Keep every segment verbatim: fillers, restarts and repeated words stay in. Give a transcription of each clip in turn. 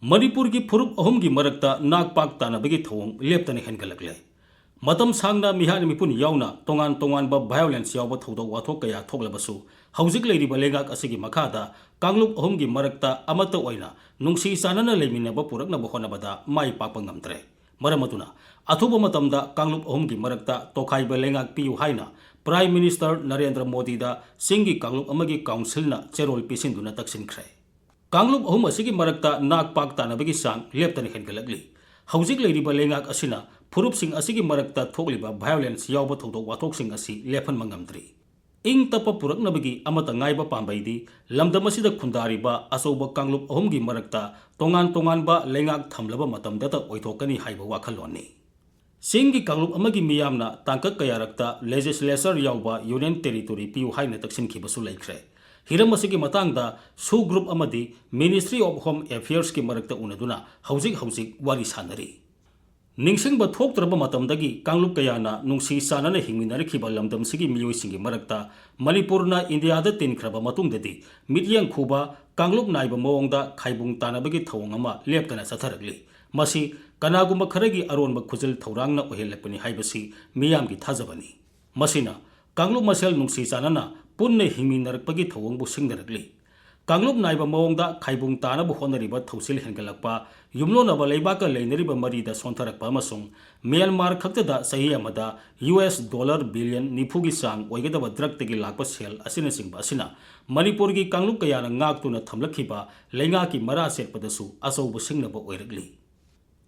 ꯃꯅꯤꯄꯨꯔꯒꯤ ꯐꯨꯔꯨꯞ ꯑꯍꯨꯝꯒꯤ ꯃꯔꯛꯇ ꯅꯥꯛ ꯄꯥꯛ ꯇꯥꯅꯕꯒꯤ ꯊꯧꯑꯣꯡ ꯂꯦꯞꯇꯅ ꯍꯦꯟꯒꯠꯂꯛꯂꯦ꯫ ꯃꯇꯝ ꯁꯥꯡꯅ ꯃꯤꯍꯥꯠ ꯃꯤꯄꯨꯟ ꯌꯥꯎꯅ ꯇꯣꯉꯥꯟ ꯇꯣꯉꯥꯟꯕ violence ꯌꯥꯎꯕ ꯊꯧꯗꯣꯛ ꯋꯥꯊꯣꯛ ꯀꯌꯥ ꯊꯣꯛꯂꯕꯁꯨ, ꯍꯧꯖꯤꯛ ꯂꯩꯔꯤꯕ ꯂꯩꯉꯥꯛ ꯑꯁꯤꯒꯤ ꯃꯈꯥꯗ ꯀꯥꯡꯂꯨꯞ ꯑꯍꯨꯝꯒꯤ ꯃꯔꯛꯇ ꯑꯃꯠꯇ ꯑꯣꯏꯅ ꯅꯨꯡꯁꯤ ꯆꯥꯟꯅꯅ ꯂꯩꯃꯤꯟꯅꯕ ꯄꯨꯔꯛꯅꯕ ꯍꯣꯠꯅꯕꯗ ꯃꯥꯏ ꯄꯥꯛꯄ ꯉꯝꯗ꯭ꯔꯦ꯫ ꯃꯔꯝ ꯑꯗꯨꯅ, ꯑꯊꯨꯕ ꯃꯇꯝꯗ ꯀꯥꯡꯂꯨꯞ ꯑꯍꯨꯝꯒꯤ ꯃꯔꯛꯇ ꯇꯣꯈꯥꯏꯕ ꯂꯩꯉꯥꯛ ꯄꯤꯌꯨ ꯍꯥꯏꯅ Prime Minister ꯅꯔꯦꯟꯗ꯭ꯔ ꯃꯣꯗꯤꯗ ꯆꯤꯡꯒꯤ ꯀꯥꯡꯂꯨꯞ ꯑꯃꯒꯤ councilꯅ ꯆꯦꯔꯣꯜ ꯄꯤꯁꯤꯟꯗꯨꯅ ꯇꯛꯁꯤꯟꯈ꯭ꯔꯦ꯫ ꯀꯥꯡꯂꯨꯞ ꯑꯍꯨꯝ ꯑꯁꯤꯒꯤ ꯃꯔꯛꯇ ꯅꯥꯛ ꯄꯥꯛ ꯇꯥꯅꯕꯒꯤ ꯆꯥꯡ ꯂꯦꯞꯇꯅ ꯍꯦꯟꯒꯠꯂꯛꯂꯤ꯫ ꯍꯧꯖꯤꯛ ꯂꯩꯔꯤꯕ ꯂꯩꯉꯥꯛ ꯑꯁꯤꯅ ꯐꯨꯔꯨꯞꯁꯤꯡ ꯑꯁꯤꯒꯤ ꯃꯔꯛꯇ ꯊꯣꯛꯂꯤꯕ violence ꯌꯥꯎꯕ ꯊꯧꯗꯣꯛ ꯋꯥꯊꯣꯛꯁꯤꯡ ꯑꯁꯤ ꯂꯦꯞꯍꯟꯕ ꯉꯝꯗ꯭ꯔꯤ꯫ ꯏꯪ ꯇꯞꯄ ꯄꯨꯔꯛꯅꯕꯒꯤ ꯑꯃꯠꯇ ꯉꯥꯏꯕ ꯄꯥꯝꯕꯩꯗꯤ ꯂꯝꯗꯝ ꯑꯁꯤꯗ ꯈꯨꯟꯗꯥꯔꯤꯕ ꯑꯆꯧꯕ ꯀꯥꯡꯂꯨꯞ ꯑꯍꯨꯝꯒꯤ ꯃꯔꯛꯇ ꯇꯣꯉꯥꯟ ꯇꯣꯉꯥꯟꯕ ꯂꯩꯉꯥꯛ ꯊꯝꯂꯕ ꯃꯇꯝꯗꯇ ꯑꯣꯏꯊꯣꯛꯀꯅꯤ ꯍꯥꯏꯕ ꯋꯥꯈꯜꯂꯣꯟꯅꯤ꯫ ꯆꯤꯡꯒꯤ ꯀꯥꯡꯂꯨꯞ ꯑꯃꯒꯤ ꯃꯤꯌꯥꯝꯅ ꯇꯥꯡꯀꯛ ꯀꯌꯥꯔꯛꯇ legislature ꯌꯥꯎꯕ Union Territory ꯄꯤꯌꯨ ꯍꯥꯏꯅ ꯇꯛꯁꯤꯟꯈꯤꯕꯁꯨ ꯂꯩꯈ꯭ꯔꯦ꯫ ꯍꯤꯔꯝ ꯑꯁꯤꯒꯤ ꯃꯇꯥꯡꯗ SoO group ꯑꯃꯗꯤ Ministry of Home Affairsꯀꯤ ꯃꯔꯛꯇ ꯎꯅꯗꯨꯅ ꯍꯧꯖꯤꯛ ꯍꯧꯖꯤꯛ ꯋꯥꯔꯤ ꯁꯥꯟꯅꯔꯤ꯫ ꯅꯤꯡꯁꯤꯡꯕ ꯊꯣꯛꯇ꯭ꯔꯕ ꯃꯇꯝꯗꯒꯤ ꯀꯥꯡꯂꯨꯞ ꯀꯌꯥꯅ ꯅꯨꯡꯁꯤ ꯆꯥꯟꯅꯅ ꯍꯤꯡꯃꯤꯟꯅꯔꯛꯈꯤꯕ ꯂꯝꯗꯝꯁꯤꯒꯤ ꯃꯤꯑꯣꯏꯁꯤꯡꯒꯤ ꯃꯔꯛꯇ ꯃꯅꯤꯄꯨꯔꯅ ꯏꯟꯗꯤꯌꯥꯗ ꯇꯤꯟꯈ꯭ꯔꯕ ꯃꯇꯨꯡꯗꯗꯤ ꯃꯤꯠꯌꯦꯡ ꯈꯨꯕ, ꯀꯥꯡꯂꯨꯞ ꯅꯥꯏꯕ ꯃꯑꯣꯡꯗ ꯈꯥꯏꯕꯨꯡ ꯇꯥꯅꯕꯒꯤ ꯊꯧꯑꯣꯡ ꯑꯃ ꯂꯦꯞꯇꯅ ꯆꯠꯊꯔꯛꯂꯤ꯫ ꯃꯁꯤ ꯀꯅꯥꯒꯨꯝꯕ ꯈꯔꯒꯤ ꯑꯔꯣꯟꯕ ꯈꯨꯖꯤꯜ ꯊꯧꯔꯥꯡꯅ ꯑꯣꯏꯍꯜꯂꯛꯄꯅꯤ ꯍꯥꯏꯕꯁꯤ ꯃꯤꯌꯥꯝꯒꯤ ꯊꯥꯖꯕꯅꯤ꯫ ꯃꯁꯤꯅ ꯀꯥꯡꯂꯨꯞ ꯃꯁꯦꯜ ꯅꯨꯡꯁꯤ ꯆꯥꯟꯅꯅ ꯄꯨꯟꯅ ꯍꯤꯡꯃꯤꯟꯅꯔꯛꯄꯒꯤ ꯊꯧꯑꯣꯡꯕꯨ ꯁꯤꯡꯅꯔꯛꯂꯤ꯫ ꯀꯥꯡꯂꯨꯞ ꯅꯥꯏꯕ ꯃꯑꯣꯡꯗ ꯈꯥꯏꯕꯨꯡ ꯇꯥꯅꯕ ꯍꯣꯠꯅꯔꯤꯕ ꯊꯧꯁꯤꯜ ꯍꯦꯟꯒꯠꯂꯛꯄ, ꯌꯨꯝꯂꯣꯟꯅꯕ ꯂꯩꯕꯥꯛꯀ ꯂꯩꯅꯔꯤꯕ ꯃꯔꯤꯗ ꯁꯣꯟꯊꯔꯛꯄ ꯑꯃꯁꯨꯡ ꯃ꯭ꯌꯥꯟꯃꯥꯔ ꯈꯛꯇꯗ ꯆꯍꯤ ꯑꯃꯗ US dollar billion ꯅꯤꯐꯨꯒꯤ ꯆꯥꯡ ꯑꯣꯏꯒꯗꯕ drugꯇꯒꯤ ꯂꯥꯛꯄ ꯁꯦꯜ ꯑꯁꯤꯅꯆꯤꯡꯕ ꯑꯁꯤꯅ ꯃꯅꯤꯄꯨꯔꯒꯤ ꯀꯥꯡꯂꯨꯞ ꯀꯌꯥꯅ ꯉꯥꯛꯇꯨꯅ ꯊꯝꯂꯛꯈꯤꯕ ꯂꯩꯉꯥꯛꯀꯤ ꯃꯔꯥ ꯆꯦꯠꯄꯗꯁꯨ ꯑꯆꯧꯕ ꯁꯤꯡꯅꯕ ꯑꯣꯏꯔꯛꯂꯤ꯫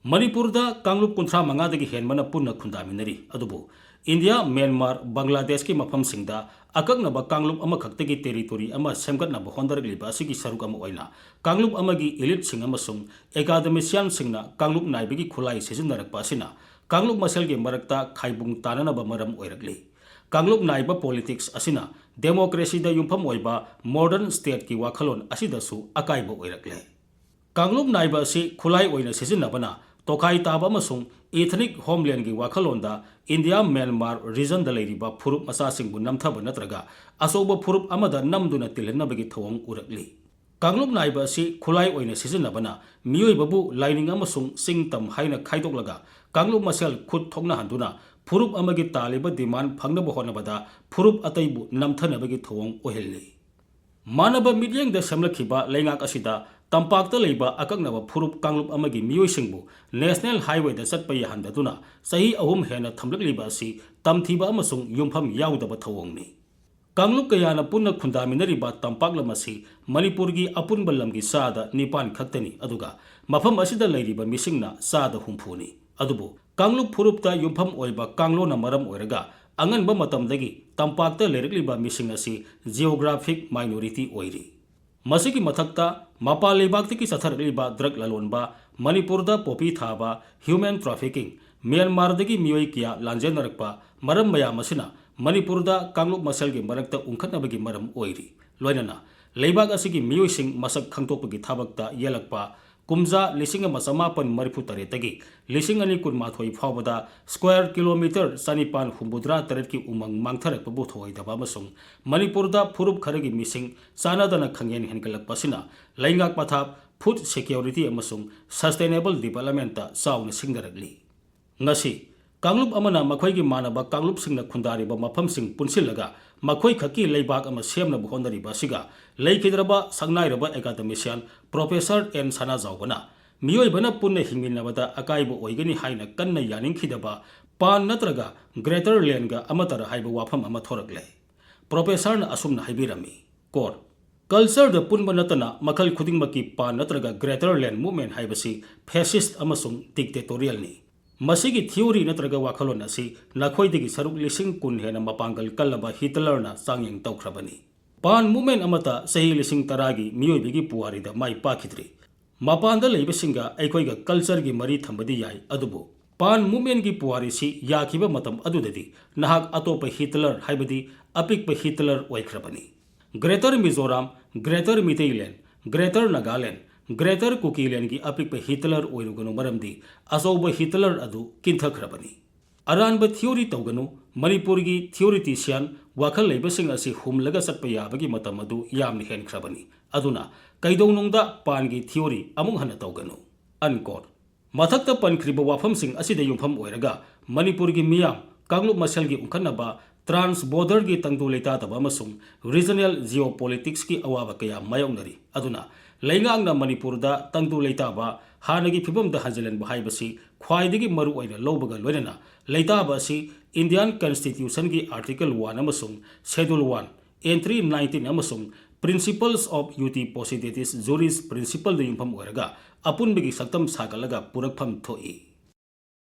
ꯃꯅꯤꯄꯨꯔꯗ ꯀꯥꯡꯂꯨꯞ ꯀꯨꯟꯊ꯭ꯔꯥ ꯃꯉꯥꯗꯒꯤ ꯍꯦꯟꯕꯅ ꯄꯨꯟꯅ ꯈꯨꯟꯗꯥꯃꯤꯟꯅꯔꯤ꯫ ꯑꯗꯨꯕꯨ ꯏꯟꯗꯤꯌꯥ, ꯃ꯭ꯌꯥꯟꯃꯥꯔ, ꯕꯪꯒ꯭ꯂꯥꯗꯦꯁꯀꯤ ꯃꯐꯝꯁꯤꯡꯗ ꯑꯀꯛꯅꯕ ꯀꯥꯡꯂꯨꯞ ꯑꯃꯈꯛꯇꯒꯤ territory ꯑꯃ ꯁꯦꯝꯒꯠꯅꯕ ꯍꯣꯠꯅꯔꯛꯂꯤꯕ ꯑꯁꯤꯒꯤ ꯁꯔꯨꯛ ꯑꯃ ꯑꯣꯏꯅ ꯀꯥꯡꯂꯨꯞ ꯑꯃꯒꯤ eliteꯁꯤꯡ ꯑꯃꯁꯨꯡ academicianꯁꯤꯡꯅ ꯀꯥꯡꯂꯨꯞ ꯅꯥꯏꯕꯒꯤ ꯈꯨꯠꯂꯥꯏ ꯁꯤꯖꯤꯟꯅꯔꯛꯄ ꯑꯁꯤꯅ ꯀꯥꯡꯂꯨꯞ ꯃꯁꯦꯜꯒꯤ ꯃꯔꯛꯇ ꯈꯥꯏꯕꯨꯡ ꯇꯥꯅꯅꯕ ꯃꯔꯝ ꯑꯣꯏꯔꯛꯂꯤ꯫ ꯀꯥꯡꯂꯨꯞ ꯅꯥꯏꯕ politics ꯑꯁꯤꯅ democracyꯗ ꯌꯨꯝꯐꯝ ꯑꯣꯏꯕ modern stateꯀꯤ ꯋꯥꯈꯜꯂꯣꯟ ꯑꯁꯤꯗꯁꯨ ꯑꯀꯥꯏꯕ ꯑꯣꯏꯔꯛꯂꯦ꯫ ꯀꯥꯡꯂꯨꯞ ꯅꯥꯏꯕ ꯑꯁꯤ ꯈꯨꯠꯂꯥꯏ ꯑꯣꯏꯅ ꯁꯤꯖꯤꯟꯅꯕꯅ ꯇꯣꯈꯥꯏ ꯇꯥꯕ ꯑꯃꯁꯨꯡ ethnic homelandꯒꯤ ꯋꯥꯈꯜꯂꯣꯟꯗ ꯏꯟꯗꯤꯌꯥ ꯃ꯭ꯌꯥꯟꯃꯥꯔ regionꯗ ꯂꯩꯔꯤꯕ ꯐꯨꯔꯨꯞ ꯃꯆꯥꯁꯤꯡꯕꯨ ꯅꯝꯊꯕ ꯅꯠꯇ꯭ꯔꯒ ꯑꯆꯧꯕ ꯐꯨꯔꯨꯞ ꯑꯃꯗ ꯅꯝꯗꯨꯅ ꯇꯤꯜꯍꯟꯅꯕꯒꯤ ꯊꯧꯑꯣꯡ ꯎꯔꯛꯂꯤ꯫ ꯀꯥꯡꯂꯨꯞ ꯅꯥꯏꯕ ꯑꯁꯤ ꯈꯨꯠꯂꯥꯏ ꯑꯣꯏꯅ ꯁꯤꯖꯤꯟꯅꯕꯅ ꯃꯤꯑꯣꯏꯕꯕꯨ ꯂꯥꯏꯅꯤꯡ ꯑꯃꯁꯨꯡ ꯆꯤꯡ ꯇꯝ ꯍꯥꯏꯅ ꯈꯥꯏꯗꯣꯛꯂꯒ ꯀꯥꯡꯂꯨꯞ ꯃꯁꯦꯜ ꯈꯨꯠ ꯊꯣꯛꯅꯍꯟꯗꯨꯅ ꯐꯨꯔꯨꯞ ꯑꯃꯒꯤ ꯇꯥꯜꯂꯤꯕ demand ꯐꯪꯅꯕ ꯍꯣꯠꯅꯕꯗ ꯐꯨꯔꯨꯞ ꯑꯇꯩꯕꯨ ꯅꯝꯊꯅꯕꯒꯤ ꯊꯧꯑꯣꯡ ꯑꯣꯏꯍꯜꯂꯤ꯫ ꯃꯥꯟꯅꯕ ꯃꯤꯠꯌꯦꯡꯗ ꯁꯦꯝꯂꯛꯈꯤꯕ ꯂꯩꯉꯥꯛ ꯑꯁꯤꯗ ꯇꯝꯄꯥꯛꯇ ꯂꯩꯕ ꯑꯀꯛꯅꯕ ꯐꯨꯔꯨꯞ ꯀꯥꯡꯂꯨꯞ ꯑꯃꯒꯤ ꯃꯤꯑꯣꯏꯁꯤꯡꯕꯨ National Highwayꯗ ꯆꯠꯄ ꯌꯥꯍꯟꯗꯗꯨꯅ ꯆꯍꯤ ꯑꯍꯨꯝ ꯍꯦꯟꯅ ꯊꯝꯂꯛꯂꯤꯕ ꯑꯁꯤ ꯇꯝꯊꯤꯕ ꯑꯃꯁꯨꯡ ꯌꯨꯝꯐꯝ ꯌꯥꯎꯗꯕ ꯊꯧꯑꯣꯡꯅꯤ꯫ ꯀꯥꯡꯂꯨꯞ ꯀꯌꯥꯅ ꯄꯨꯟꯅ ꯈꯨꯟꯗꯥꯃꯤꯟꯅꯔꯤꯕ ꯇꯝꯄꯥꯛ ꯂꯝ ꯑꯁꯤ ꯃꯅꯤꯄꯨꯔꯒꯤ ꯑꯄꯨꯟꯕ ꯂꯝꯒꯤ ꯆꯥꯗ ꯅꯤꯄꯥꯟ ꯈꯛꯇꯅꯤ, ꯑꯗꯨꯒ ꯃꯐꯝ ꯑꯁꯤꯗ ꯂꯩꯔꯤꯕ ꯃꯤꯁꯤꯡꯅ ꯆꯥꯗ ꯍꯨꯝꯐꯨꯅꯤ꯫ ꯑꯗꯨꯕꯨ ꯀꯥꯡꯂꯨꯞ ꯐꯨꯔꯨꯞꯇ ꯌꯨꯝꯐꯝ ꯑꯣꯏꯕ ꯀꯥꯡꯂꯣꯟꯅ ꯃꯔꯝ ꯑꯣꯏꯔꯒ ꯑꯉꯟꯕ ꯃꯇꯝꯗꯒꯤ ꯇꯝꯄꯥꯛꯇ ꯂꯩꯔꯛꯂꯤꯕ ꯃꯤꯁꯤꯡ ꯑꯁꯤ geographic minority ꯑꯣꯏꯔꯤ꯫ ꯃꯁꯤꯒꯤ ꯃꯊꯛꯇ ꯃꯄꯥꯟ ꯂꯩꯕꯥꯛꯇꯒꯤ ꯆꯠꯊꯔꯛꯂꯤꯕ drug ꯂꯂꯣꯟꯕ, ꯃꯅꯤꯄꯨꯔꯗ poppy ꯊꯥꯕ, human trafficking, ꯃ꯭ꯌꯥꯟꯃꯥꯔꯗꯒꯤ ꯃꯤꯑꯣꯏ ꯀꯌꯥ ꯂꯥꯟꯖꯦꯟꯅꯔꯛꯄ, ꯃꯔꯝ ꯃꯌꯥꯝ ꯑꯁꯤꯅ ꯃꯅꯤꯄꯨꯔꯗ ꯀꯥꯡꯂꯨꯞ ꯃꯁꯦꯜꯒꯤ ꯃꯔꯛꯇ ꯎꯪꯈꯠꯅꯕꯒꯤ ꯃꯔꯝ ꯑꯣꯏꯔꯤ꯫ ꯂꯣꯏꯅꯅ ꯂꯩꯕꯥꯛ ꯑꯁꯤꯒꯤ ꯃꯤꯑꯣꯏꯁꯤꯡ ꯃꯁꯛ ꯈꯪꯗꯣꯛꯄꯒꯤ ꯊꯕꯛꯇ ꯌꯦꯜꯂꯛꯄ ꯀꯨꯝꯖꯥ ꯂꯤꯁꯤꯡ ꯑꯃ ꯆꯃꯥꯄꯟ ꯃꯔꯤꯐꯨ ꯇꯔꯦꯠꯇꯒꯤ ꯂꯤꯁꯤꯡ ꯑꯅꯤ ꯀꯨꯟꯃꯥꯊꯣꯏ ꯐꯥꯎꯕꯗ square kilometre ꯆꯅꯤꯄꯥꯟ ꯍꯨꯝꯐꯨꯇꯔꯥ ꯇꯔꯦꯠꯀꯤ ꯎꯃꯪ ꯃꯥꯡꯊꯔꯛꯄꯕꯨ ꯊꯧꯑꯣꯏꯗꯕ ꯑꯃꯁꯨꯡ ꯃꯅꯤꯄꯨꯔꯗ ꯐꯨꯔꯨꯞ ꯈꯔꯒꯤ ꯃꯤꯁꯤꯡ ꯆꯥꯟꯅꯗꯅ ꯈꯪꯍꯦꯟ ꯍꯦꯟꯒꯠꯂꯛꯄꯁꯤꯅ ꯂꯩꯉꯥꯛ ꯄꯊꯥꯞ, food security ꯑꯃꯁꯨꯡ sustainable developmentꯇ ꯆꯥꯎꯅ ꯁꯤꯡꯅꯔꯛꯂꯤ꯫ ꯉꯁꯤ ꯀꯥꯡꯂꯨꯞ ꯑꯃꯅ ꯃꯈꯣꯏꯒꯤ ꯃꯥꯟꯅꯕ ꯀꯥꯡꯂꯨꯞꯁꯤꯡꯅ ꯈꯨꯟꯗꯥꯔꯤꯕ ꯃꯐꯝꯁꯤꯡ ꯄꯨꯟꯁꯤꯜꯂꯒ ꯃꯈꯣꯏ ꯈꯛꯀꯤ ꯂꯩꯕꯥꯛ ꯑꯃ ꯁꯦꯝꯅꯕ ꯍꯣꯠꯅꯔꯤꯕ ꯑꯁꯤꯒ ꯂꯩꯈꯤꯗ꯭ꯔꯕ ꯁꯛꯅꯥꯏꯔꯕ academician Professor ꯑꯦꯟ ꯁꯅꯥꯖꯥꯎꯕꯅ ꯃꯤꯑꯣꯏꯕꯅ ꯄꯨꯟꯅ ꯍꯤꯡꯃꯤꯟꯅꯕꯗ ꯑꯀꯥꯏꯕ ꯑꯣꯏꯒꯅꯤ ꯍꯥꯏꯅ ꯀꯟꯅ ꯌꯥꯅꯤꯡꯈꯤꯗꯕ pan ꯅꯠꯇ꯭ꯔꯒ greater landꯒ ꯑꯃꯠꯇꯔ ꯍꯥꯏꯕ ꯋꯥꯐꯝ ꯑꯃ ꯊꯣꯔꯛꯂꯦ꯫ Professorꯅ ꯑꯁꯨꯝꯅ ꯍꯥꯏꯕꯤꯔꯝꯃꯤ, Quote, Cultureꯗ ꯄꯨꯟꯕ ꯅꯠꯇꯅ ꯃꯈꯜ ꯈꯨꯗꯤꯡꯃꯛꯀꯤ pan ꯅꯠꯇ꯭ꯔꯒ greater land movement ꯍꯥꯏꯕꯁꯤ fascist ꯑꯃꯁꯨꯡ dictatorialꯅꯤ꯫ ꯃꯁꯤꯒꯤ theory ꯅꯠꯇ꯭ꯔꯒ ꯋꯥꯈꯜꯂꯣꯟ ꯑꯁꯤ ꯅꯈꯣꯏꯗꯒꯤ ꯁꯔꯨꯛ ꯂꯤꯁꯤꯡ ꯀꯨꯟ ꯍꯦꯟꯅ ꯃꯄꯥꯡꯒꯜ ꯀꯜꯂꯕ ꯍꯤꯇꯂꯔꯅ ꯆꯥꯡꯌꯦꯡ ꯇꯧꯈ꯭ꯔꯕꯅꯤ꯫ Pan movement ꯑꯃꯠꯇ ꯆꯍꯤ ꯂꯤꯁꯤꯡ ꯇꯔꯥꯒꯤ ꯃꯤꯑꯣꯏꯕꯒꯤ ꯄꯨꯋꯥꯔꯤꯗ ꯃꯥꯏ ꯄꯥꯛꯈꯤꯗ꯭ꯔꯤ꯫ ꯃꯄꯥꯟꯗ ꯂꯩꯕꯁꯤꯡꯒ ꯑꯩꯈꯣꯏꯒ cultureꯒꯤ ꯃꯔꯤ ꯊꯝꯕꯗꯤ ꯌꯥꯏ, ꯑꯗꯨꯕꯨ pan movementꯀꯤ ꯄꯨꯋꯥꯔꯤꯁꯤ ꯌꯥꯈꯤꯕ ꯃꯇꯝ ꯑꯗꯨꯗꯗꯤ ꯅꯍꯥꯛ ꯑꯇꯣꯞꯄ ꯍꯤꯇꯂꯔ, ꯍꯥꯏꯕꯗꯤ ꯑꯄꯤꯛꯄ ꯍꯤꯇꯂꯔ ꯑꯣꯏꯈ꯭ꯔꯕꯅꯤ꯫ Greater Mizoram, Greater Meiteiland, Greater Nagaland, Greater Kukilandꯒꯤ ꯑꯄꯤꯛꯄ ꯍꯤꯇꯂꯔ ꯑꯣꯏꯔꯨꯒꯅꯨ, ꯃꯔꯝꯗꯤ ꯑꯆꯧꯕ ꯍꯤꯇꯂꯔ ꯑꯗꯨ ꯀꯤꯟꯊꯈ꯭ꯔꯕꯅꯤ꯫ ꯑꯔꯥꯟꯕ theory ꯇꯧꯒꯅꯨ꯫ ꯃꯅꯤꯄꯨꯔꯒꯤ theoretician ꯋꯥꯈꯜ ꯂꯩꯕꯁꯤꯡ ꯑꯁꯤ ꯍꯨꯝꯂꯒ ꯆꯠꯄ ꯌꯥꯕꯒꯤ ꯃꯇꯝ ꯑꯗꯨ ꯌꯥꯝꯅ ꯍꯦꯟꯈ꯭ꯔꯕꯅꯤ꯫ ꯑꯗꯨꯅ ꯀꯩꯗꯧꯅꯨꯡꯗ ꯄꯥꯟꯒꯤ theory ꯑꯃꯨꯛ ꯍꯟꯅ ꯇꯧꯒꯅꯨ꯫ Unquote꯫ ꯃꯊꯛꯇ ꯄꯟꯈ꯭ꯔꯤꯕ ꯋꯥꯐꯝꯁꯤꯡ ꯑꯁꯤꯗ ꯌꯨꯝꯐꯝ ꯑꯣꯏꯔꯒ ꯃꯅꯤꯄꯨꯔꯒꯤ ꯃꯤꯌꯥꯝ ꯀꯥꯡꯂꯨꯞ ꯃꯁꯦꯜꯒꯤ ꯎꯪꯈꯠꯅꯕ, trans borderꯒꯤ ꯇꯪꯗꯨ ꯂꯩꯇꯥꯗꯕ ꯑꯃꯁꯨꯡ regional geopoliticsꯀꯤ ꯑꯋꯥꯕ ꯀꯌꯥ ꯃꯥꯌꯣꯛꯅꯔꯤ꯫ ꯑꯗꯨꯅ ꯂꯩꯉꯥꯛꯅ ꯃꯅꯤꯄꯨꯔꯗ ꯇꯪꯗꯨ ꯂꯩꯇꯥꯕ ꯍꯥꯟꯅꯒꯤ ꯐꯤꯕꯝꯗ ꯍꯟꯖꯤꯜꯍꯟꯕ ꯍꯥꯏꯕꯁꯤ ꯈ꯭ꯋꯥꯏꯗꯒꯤ ꯃꯔꯨ ꯑꯣꯏꯅ ꯂꯧꯕꯒ ꯂꯣꯏꯅꯅ ꯂꯩꯇꯥꯕ ꯑꯁꯤ Indian Constitutionꯒꯤ Article one ꯑꯃꯁꯨꯡ Schedule one, Entry nineteen ꯑꯃꯁꯨꯡ Principles of Uti Possidetis Juris Principleꯗ ꯌꯨꯝꯐꯝ ꯑꯣꯏꯔꯒ ꯑꯄꯨꯟꯕꯒꯤ ꯁꯛꯇꯝ ꯁꯥꯒꯠꯂꯒ ꯄꯨꯔꯛꯐꯝ ꯊꯣꯛꯏ꯫